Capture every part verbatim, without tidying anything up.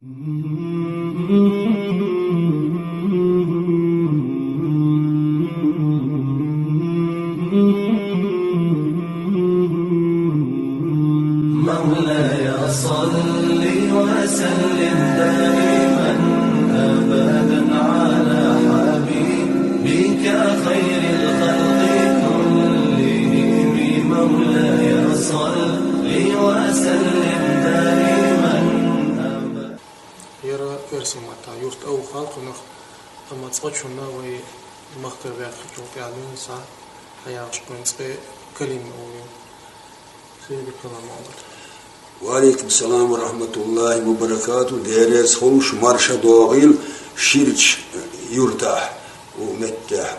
مولاي صل وسلم دائما أبدا على حبيبك خير الخلق كلهم. مولاي صل وسلم دائما أبدا. Яра эрсий маттахь юрт Авхал, цунах амма цкъачунна вай махкара баьхкачул тӀаьхьа дуьйна схьа хьаягӀаш бен цкъа Калим олу. Ва алейкум салам ва рахматуллахи ва баракату. Деррес хуьлуш марша догӀийла Ширачу юртахь, у меттехь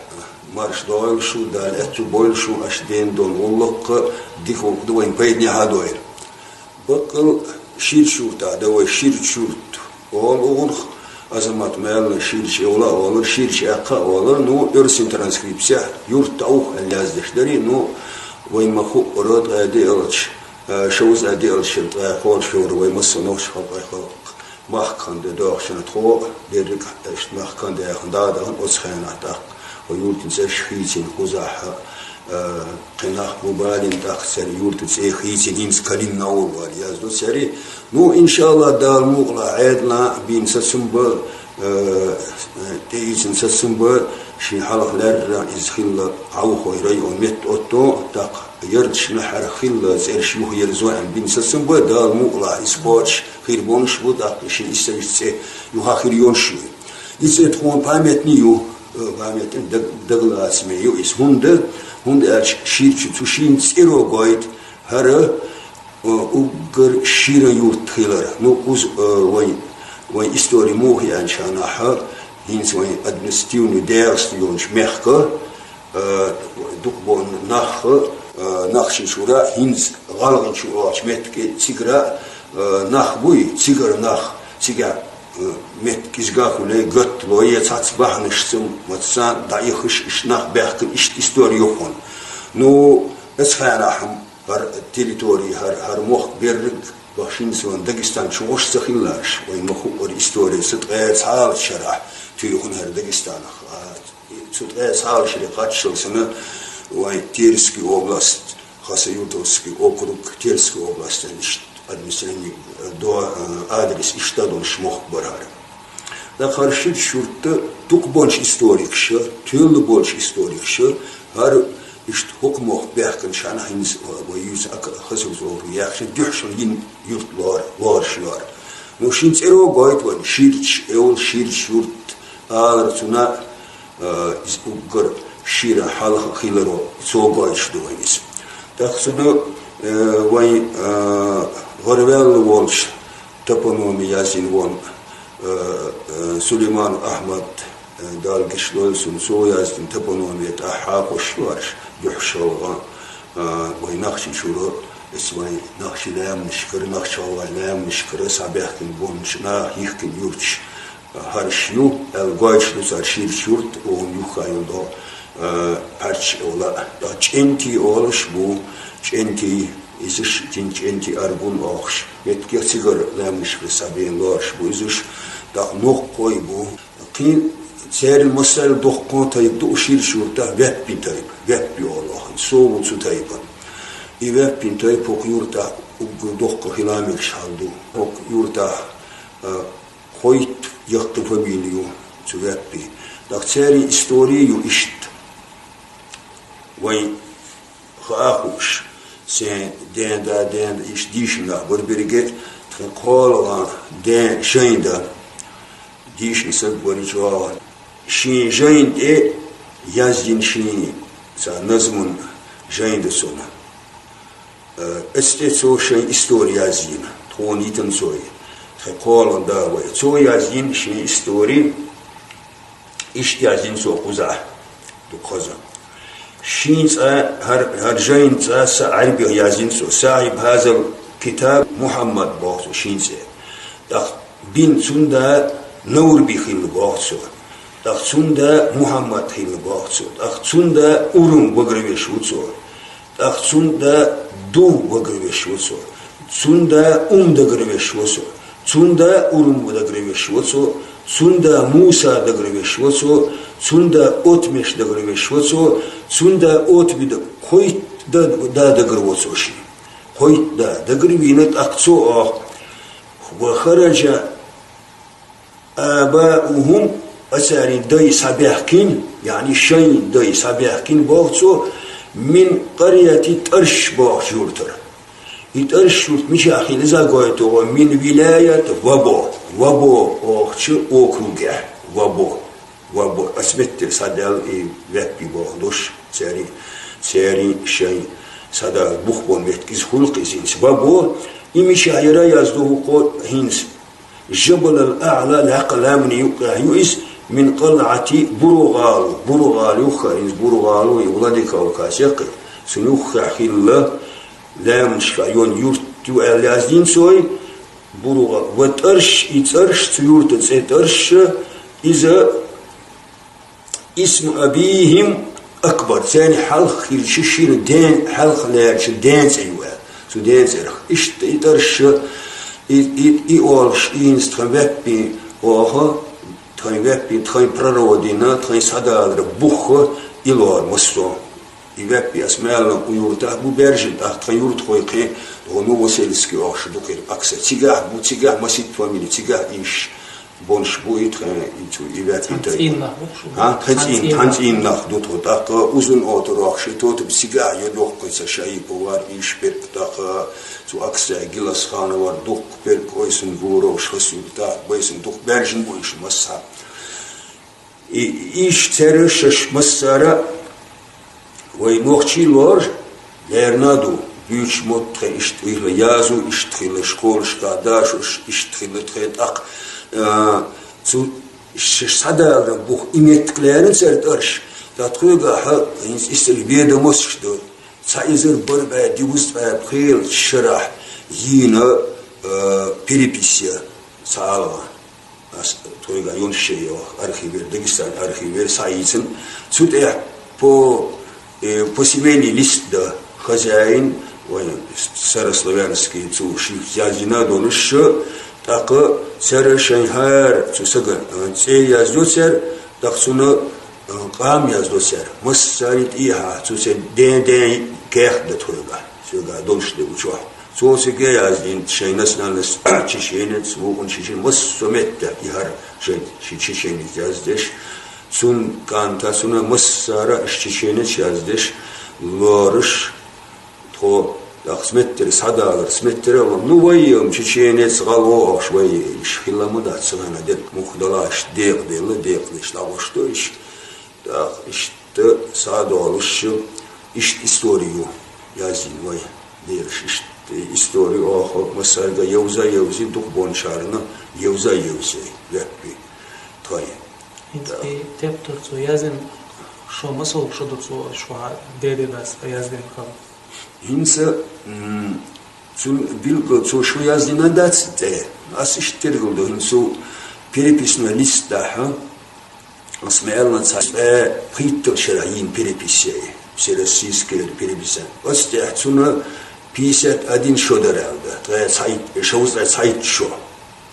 марша догӀийла шу, Дала аьтту бойла шу, аша ден долу гӀуллакх дика гӀуллакх ду, вайн пайданехьа дойла. Баккъал Ширачу юртахь дан вай, Ширачу юрт олу угӀурх, Азамат Мелла Ширачу эвла а олар, Ширачу аьккха а олар, ну, оьрсийн транскрипцехь юрт Авха аьлла яздеш дарий, ну, вай ма хуъура ткъаь диъалгӀачу, а, шовзткъаь диъалгӀачу шеран ткъаь кхоалгӀачу шовра вай массо а нохчийн халкъехь халкъ махкахана де доьгӀучу хенахь тхо, дерриг а иштта махкахана де яхна дӀа а дахана, оцу хенахь тӀаккха вай юртан цӀераш хийцина кхузахь, а, кхин нах бу балийна, тӀаккха церан юртан цӀе хийцина, хӀинца Калим Наул вара яздо церан. Ну, иншааллахӀ, Дала мукъалахь, Ӏедалан бина сацам бан, э, тӀеийцина сацам бан, шен хьалха леррина иза хилла Авхой район метта отто, тӀаккха ярташна хьара хилла цӀераш юхаерзо аьлла бина сацам бан, Дала мукъалахь, иза кхочуш хир болуш бу, тӀаккха шен иссанаш цӀе юха хир йолуш ю. И цӀе тхуна памятный ю, э, памятный даг-, дагалацаме ю иза. ХӀунда, хӀунда аьлча Ширачу цу шина цӀеро гойту хӀара, э, уггар шира юрт хилар. Ну, уз-, э, вайн, вайн истори муха яьнча хьанахьа, хӀинца вайн административный дегӀаста йолчу мехка, э, дукха боху нах, э, Нахчийчуьра, хӀинца ГӀалгӀайчу оьхучу меттиге цигара, э, нах буй, цигара нах, цигахь, э, меттиг кӀезиг хуьлий, гатта лой, цхьацца бахьанашца маца дӀаиххаш, иштта нах баьхкина, иштта истори ю хьуна. Ну, оцу хенахь хӀара территори, хӀара, хӀара мохк берриг бахшинца ван Дагестан чу гӀуш ца хилларш, вай ма хуъара истори, ца ткъе цхьалгӀачу шарахь туьйхина хӀара Дагестанах. А, цу ткъе цхьалгӀачу шаре кхаччалц санна, вайн Терский область, Хасавюртовский округ, Терский область аьлла иштта административный, э, до-, э, адрес иштта долуш мохк бара хӀара. ТӀаккха хӀара Ширачу юрт дукха болчу историкаша, тоьлла болчу историкаша, хӀара иштта хӀокху мохк баьхкина шана хӀинца вай юьйцу Ака-, Хасавюрт округ яхча дуьхьал йина юрт лор-, лоруш лора. Ну, шина цӀеро гойту вайн Ширачу эвла, Ширачу юрт алар цунна, э, иза уггар шира хьалха хиларо, цо гойтуш ду вайн иза. ТӀаккха цунна, э, вайн, э, гӀараваьлла волчу топономи яздина вон, э, э, Сулейманов Ахьмад, э, Дала гечдойла цунна, цо яздина топономи тӀехь хьахош лораш, дуьхьал гӀа, э, вайн Нахчийчуьра, эс вайн нахчий лаьмнашкара, нахчий-гӀалгӀай лаьмнашкара схьабаьхкина болчу наха йихкина юрташ, хӀарш ю, аьлла гойтуш ду цара Ширачу юрт, оха юххе йолу догӀу, а, Пхьарчча эвла. Ткъа ЧӀентий олуш бу, ЧӀентий, изаш, Тин ЧӀентий, Аргун охуш, меттигех цигара лаьмнашкара схьабена лоруш бу изаш, тӀаккха Ноккхой бу. Кхин церан масал доккхо тайпа ду Ширачу юртахь, Веппин тайпа, Веппи олу ахана, со ву цу тайпана. И Веппин тайпа хӀокху юртахь уггар доккха хила мегаш хьал ду. ХӀокху юртахь, а, кхойтта яккхий фамили ю цу Веппи. ТӀаккха церан истори ю иштта. Вайн хаа хууш, сайн ден да, ден да, иштта дийшина нах бара берриге, тхан кхоалгӀа ден жайн да, дийшина саг бара чӀогӀа. Шен жайна тӀе яздина шен цхьа назмун жайн да цунна. Э, эцу тӀе цо шайн истори яздина, тхуна йитина цо и. Тхайн кхоалгӀа да вай. Цо яздина шайн истори, иштта яздина цо кхузахь, дукха хаза. Шен цӀа, хӀара, хӀара жайна цӀа са Ӏарбих яздина цо. Сахьиб хазал китаб Мухьаммад боху цо шен цӀе. ТӀаккха бин цунда Наврби хилла боху цо. ТӀаккха цунда Мухьаммад хилла боху цо. ТӀаккха цунда Урум багарвеш ву цо. ТӀаккха цунда Ду багарвеш ву цо. Цунда Ум дагарвеш ву цо. Цунда урум дагравеш ва цо, цунда муса дагравеш ва цо, цунда отмеш дагравеш ва цо, цунда отби д-, кхойтта да, да даграв цо ший. Кхойтта да дагравийна, тӀаккха цо оаха: «Ва хараджа абаухум», а церан дай схьабаьхкина, яъни шоай дай схьабаьхкина, боху цо, «мин къаръяти», ТӀарш бохучу юртара. И ТӀарш юрт мичахь хилла, иза гойту гӀо, «мин вилаят Вабо», Вабо бохучу округехь, Вабо, Вабо, ас меттера схьадаьлла и Веппи боху дош, церан, церан шайн схьадала бух болу меттиг иза хуьлу-кх иза хӀинца. Вабо, и мичахь яра яздо хӀокхо хӀинца. Жабалал АӀла, лакха ламанан юккъехь ю иза, мин къалъати Буругъалу, Буругъалу юххехь, иза Буругъалу, и Владикавказ яккхий, цунна юххехь хилла, ламанашкахь йолу юрт ю аьлла яздина цо и, Буругъа-, ва ТӀарш, и ЦӀарш, цу юртан цӀе ТӀарш, иза «Исму абихим акбар», церан хьалха хиллачу шина ден, хьалха лерачу ден цӀе ю аьлла. Цу ден цӀерах. Иштта и ТӀарш, и, и, и олуш, и хӀинца тхан Веппи оха, тхан Веппи, тхан прародина, тхан схьадалар бух и лору массо а. И Веппи ас мел лан кху юртахь бу баьржина, тӀаккха тхан юртахой кхин, оха Новосельский оха шу дукхира акса. Цигахь бу, цигахь масийтта фамили, цигахь ийш. Бонаш бу и тхайн, и цу, и ваьтта. Тхан цӀийнах бу шу? А, тхан цӀийн, тхан цӀийнах ду тхо. ТӀаккха Узун-Отар оха ши тоту цигахь йо дохкуьйтуш Шаиповар, ийш берг, тӀаккха цу аксехь Гиласхановар, дуккха берг, Ойсун-Гуровш, Хасуьлтахь, Байсун, дуккха баьржина бу ийш массахь. И, ийш церан шаьш массара Вай нохчий лор, лерна а ду, буьйцуш мотт тхайн иштта хилла, язу иштта хилла, школашкахь дашош иштта хилла тхайн тӀаккха, а, цу ш-, схьадаларан бух и меттиг лерина церан ТӀарш, ткъа тхоьгахь хӀинца иштта ведомосташ ду. Цхьа эзар бархӀ бӀе дезткъе пхийтта шарахь йийна, а, перепись я цхьа алгӀа. Ас тхоьга йонаш шен йоху архивера, Дагестан архивера схьайийцина. Цу тӀехь по, э, по семейный лист да хозяин, вайн старославянский, цу ших яздина а долуш, тӀаккха цара шайн хӀара цу сага, э, цӀе яздо цара, тӀаккха цунна, э, къам яздо цара. Массарна тӀехьа цу церан ден-ден кехат да тхоьга, соьга долуш де ву чохь. Цо цига яздина шайн национальность чеченец, вукхун чечен, массо а меттехь и хӀара шайн ши чеченец яздеш. Цунна кӀанта, цунна массара иш чеченец яздеш, лоруш, тхо, тӀаккха сметтера схьадалар, сметтера а ван. Ну, вай, м, чеченец, гӀало ахуш вай, иш хилла ма дац, ца ваьхьна дерг мух далаш, декъаделла, декъалеш дӀагӀош до иш. ТӀаккха иштта схьа а долуш, иштта истори ю яздина вай. Бераш иштта истори оха массаьрга евза а евзи, дукха бончарна евза а евзи, Веппи тхайн. ХӀинца и тептар цо яздина, шо масал шо ду цо, шо хьан дедедас яздина хала? ХӀинца, м, цуьнан билггал цо шо яздина дац тӀе. Ас иштта тергал ду, хӀинца цу переписной лист дахьа, ас ма аьлла, цхьа бӀе пхийтталгӀа шарахь йийна перепись я и, всероссийская перепись. Оцу тӀехь цунна пятьдесят один шо дара аьлла, ткъе цхьайтта, шовзткъе цхьайтта шо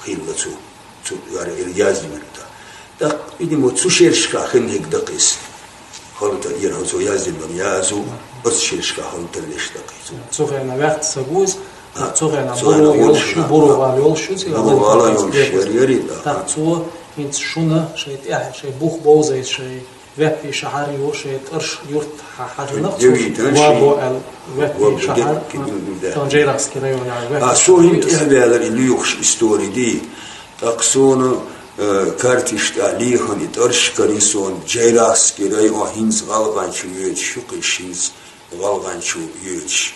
хилла цу, цу яра яздинарг дан. ТӀаккха, видимо, цу шерашкахь хинниг даккхийса. Хала тар яра цо яздина дан язу, оцу шерашкахь хала тар деш даккхийса. Цу хенахь ваьхна ца гуз, а, цу хенахь цу хенахь Буругъал йолуш ю, йолуш ю, Буругъал йолуш ю, цигахь Буругъал йолуш яра, яра, да. ТӀаккха цо хӀинца шуна шайн тӀехь, шайн бух бовзийта, шайн Веппи шахьар ю, шайн ТӀарш юрт хьа-, хьажанах цо, Вабо аьлла, Веппи шахьар, тхан Джейрахский район аьлла, Веппи шахьар. А, со хӀинца тӀехваьллар и лоьхуш истори ди. ТӀаккха суна, э, карташ тӀехь лехана и ТӀарш карийна суна, Джейрахский район хӀинца гӀалгӀанчу йоьдуш ю, кхиш хӀинца гӀалгӀанчу йоьдуш.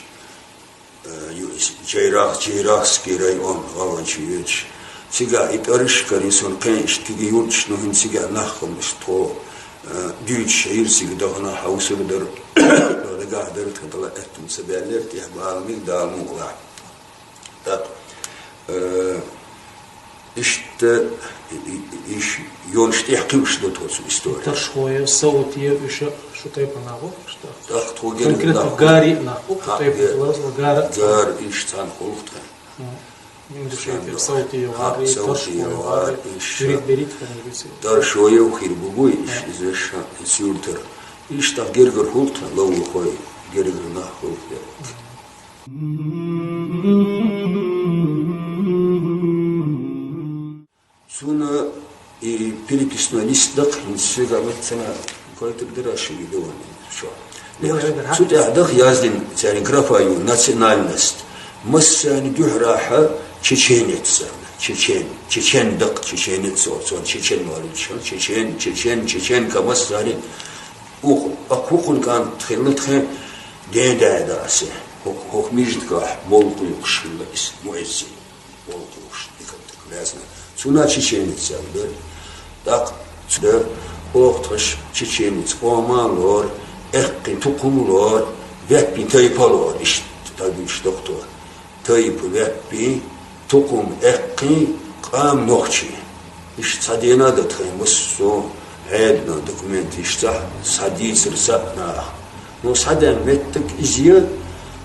Э, ю-, Джейрах-, Джейрахский район гӀалгӀанчу йоьдуш. Цигахь и ТӀарш карийна суна, кхин иштта кегий юрташ, ну, хӀинца цигахь нах хӀуманаш тхо, э, дуьйцуш хьийра, цига дахана хьовсур дара. Нагахь дара тхан дала аьтту ца баьллера, тӀехь бала мега, Дала мукъалахь. ТӀаккха, э, иштта, и, и, и, иш йонаш тӀехь кхуьуш ду тхо цу истори. ТӀаршхой, Саутий, уьш шу тайпанах бу, что? ТӀаккха тхо герга конкретно нах бу. Гарий нах бу, хӀа, тайпа гер-, лазла гара. Гара, иш цхьаьна хуьлу тхан. Мгм. Индушетер, савти йоагӀар, савти таршо йоагӀар, йоагӀар, иш. Берит, берит хьанбиси. Таршо йоагӀар хир бугу иш, иза ша, ис юртар. Иш тӀа гергар хӀултӀа, лавлахой, гергар нах хӀултӀа. Цуна и переписной лист даха, хӀинца сога меттана кайтар дара ши видео шо. Ну, это Цу тӀехь даха яздина царна графа ю национальность. Массани дуьхьрахьа чеченец, чечен, чечен даха, чеченец, цо, цо чечен валуча, чечен, чечен, чеченка массани ух, а хӀукхун кӀант хилла тхе ден дай дасе. ХӀу-, хӀокху миждагахь молла кхуьйкхуш хилла иза, муэззин. Болх луш, дика лаьцна. Цунна чеченец аьлла дара. ТӀаккха цу дара, оха тхаш чеченец къома лора, эккхий тукхум лора, веппий тайпа лора, иштта дагуьш дохтор. Тайпа веппий, тукхум эккхий, къам нохчий. Иштта цхьа дена дан тхайн массо а Ӏедалан документ иштта схьадийцар саъ наха. Ну, схьадаьнна меттиг иза я,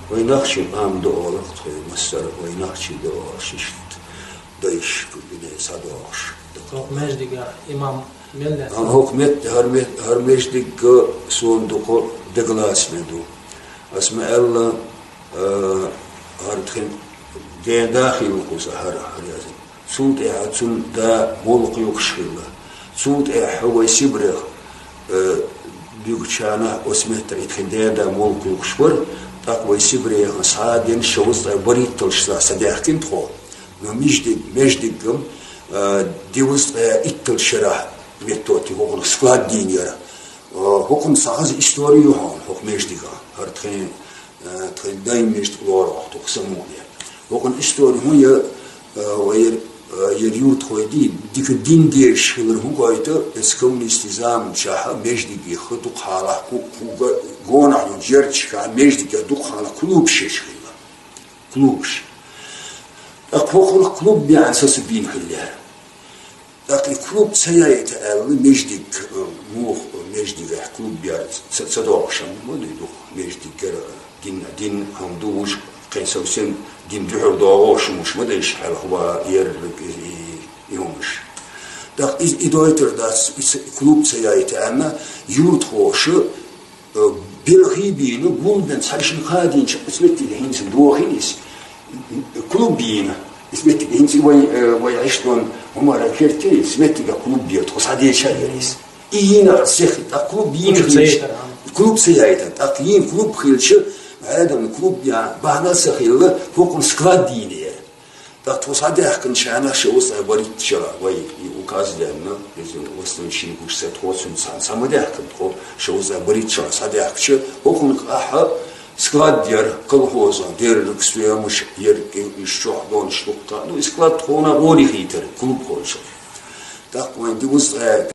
вай нахчий къам ду олу тхо, массара вай нахчий ду олуш иштта. Дайша дуьне схьадохуш. ХӀокху междигехь имам мел лаьцна? Ам хӀокху метта хӀара ме-, хӀара междиг суна дукха дегнаш ма ду. Ас ма аьлла, а, хӀара тхин ден да хилла кхуза хӀара, хӀара яза. Цул тӀаьхьа цунна да молла кхуьйкхуш хилла. Цул тӀаьхьа вай Сибрех, э, дуьгучарна оцу метта и тхин ден да молла кхуьйкхуш бара, тӀаккха вай Сибрехан схьа а дина шовзткъе бархӀитталгӀа шарахь схьадаьхкина тхо. Но миждиг, междиггам, э, дезткъе итталгӀа шарахь метта тӀе хӀокхунах склад дийна яра. Э, хӀокхунна схьахеза истори ю хьуна, хӀокху междиган. ХӀара тхайн Э, тхайн дайн мишта лорахь туху самуне. ХӀокхуьнан истори хӀун я, э, вай яр, э, яр юртахой ди, дика дин дезаш хилар хӀун гойту, эс коммунистийн заманчохь междигех дукха хьалахь ку-, куга гонахь ю джерчка междигех дукха хьалахь клубаш еш хилла. Клубаш. ТӀаккха хӀокхунах клуб беана сацабийна хиллера. ТӀаккха и клуб ца яйта аьлла, междиг, э, муха, э, междигехь клуб яра ца, ца догӀуш хӀума ма ду, дукха междигера дин, дин хӀума ду уж, кхин совсем дин дуьхьал догӀуш хӀумаш ма ду уж, хьалха ва ерриг и, и, и хӀумаш. ТӀаккха и, и дойтур дац, и ца, клуб ца яйта аьлла, юртахоша Э, белхий бийна, гулбен цхьа шина хадийначу оцу меттиге хӀинца дохийна иза. Клуб бийна. Иза меттиге хӀинца вай, э, вай Ӏиштон хӀумара керте, иза меттиге клуб бийра, тхо схьадеша яра иза. И йийна аса сехи, тӀаккха клуб йийна Учу хилча, цейтар, а? Клуб ца яйтар, тӀаккха йийна клуб хилча, Ӏедална клуб я, бахьана ца хилла, хӀокхунна склад дийна яра. ТӀаккха тхо схьадаьхкинчарна шовзткъе бархӀитталгӀа шарахь вай и указ денна, иза вастан шина гуш ца тхо цуьнца цхьаьна схьа ма даьхкина тхо, шовзткъе бархӀитталгӀа шарахь схьадаьхкича, хӀокхунна ахьа склад яра, колхозан дерриг стоямаш яра, и, уьш чохь донаш дуккха. Ну, и склад тхуна гӀоли хийтара, клубхойша. ТӀаккха вайн дезткъе